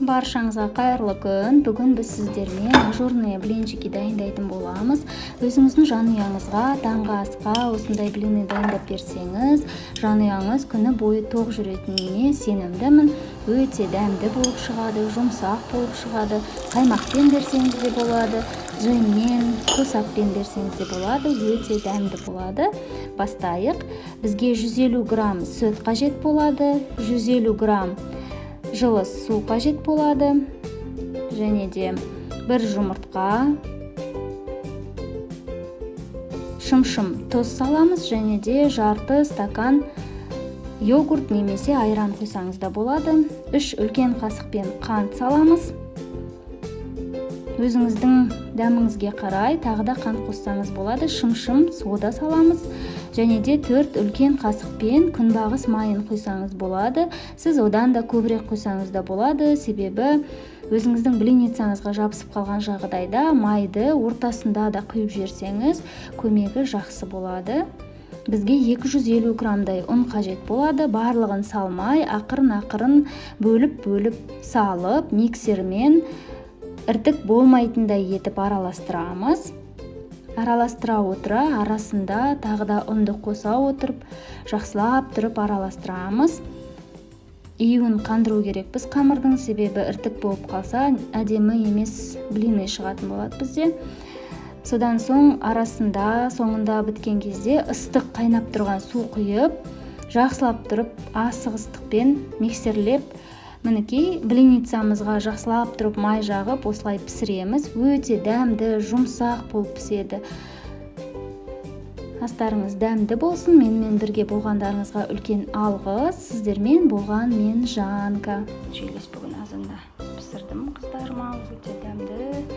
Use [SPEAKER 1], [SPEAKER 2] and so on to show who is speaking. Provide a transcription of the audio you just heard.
[SPEAKER 1] Баршаңызға қайырлы күн! Бүгін біз сіздермен ажурные блинчики дайындайтын боламыз. Өзіңіздің жанұяңызға таңғы асқа осындай блины дайындап берсеңіз, жанұяңыз күні бойы тоқ жүретініне сенімдімін. Өте дәмді болып шығады, жұмсақ болып шығады. Қаймақпен берсеңіз де болады, джеммен, тосаппен берсеңіз де болады, өте дәмді болады. Бастайық. Бізге 150 грамм сүт қажет болады, 150 грамм жылы су қажет болады және де бір жұмыртқа, шымшым тұз саламыз және де жарты стакан йогурт немесе айран құйсаңыз да болады. 3 үлкен қасықпен қант саламыз. Өзіңіздің дәміңізге қарай тағы да қант қоссаңыз болады. Шымшым сода саламыз және де 4 үлкен қасықпен күнбағыс майын құйсаңыз болады. Сіз одан да көбірек құйсаңыз да болады, себебі өзіңіздің блинницаңызға жабысып қалған жағдайда майды ортасында да құйып жіберсеңіз, көмегі жақсы болады. Бізге 250 граммдай ұн қажет болады. Барлығын салмай, ақырын-ақырын бөліп-бөліп салып, миксермен іртік болмайтындай етіп араластырамыз. Араластыра отыра, арасында тағы да ұнды қоса отырып, жақсылап тұрып араластырамыз. Июін қандыру керекпіз қамырдың, себебі іртік болып қалса, әдемі емес блины шығатын болады бізде. Содан соң арасында, соңында біткен кезде ыстық қайнап тұрған су құйып, жақсылап тұрып асығыстықпен миксерлеп, мінекей, блинницамызға жақсылап тұрып май жағып, осылай пісіреміз. Өте дәмді, жұмсақ болып піседі. Астарыңыз дәмді болсын! Менімен бірге болғандарыңызға үлкен алғыс. Сіздермен болған мен, Жанка. Желес бүгін азанда пісірдім қыздарыма, өте дәмді.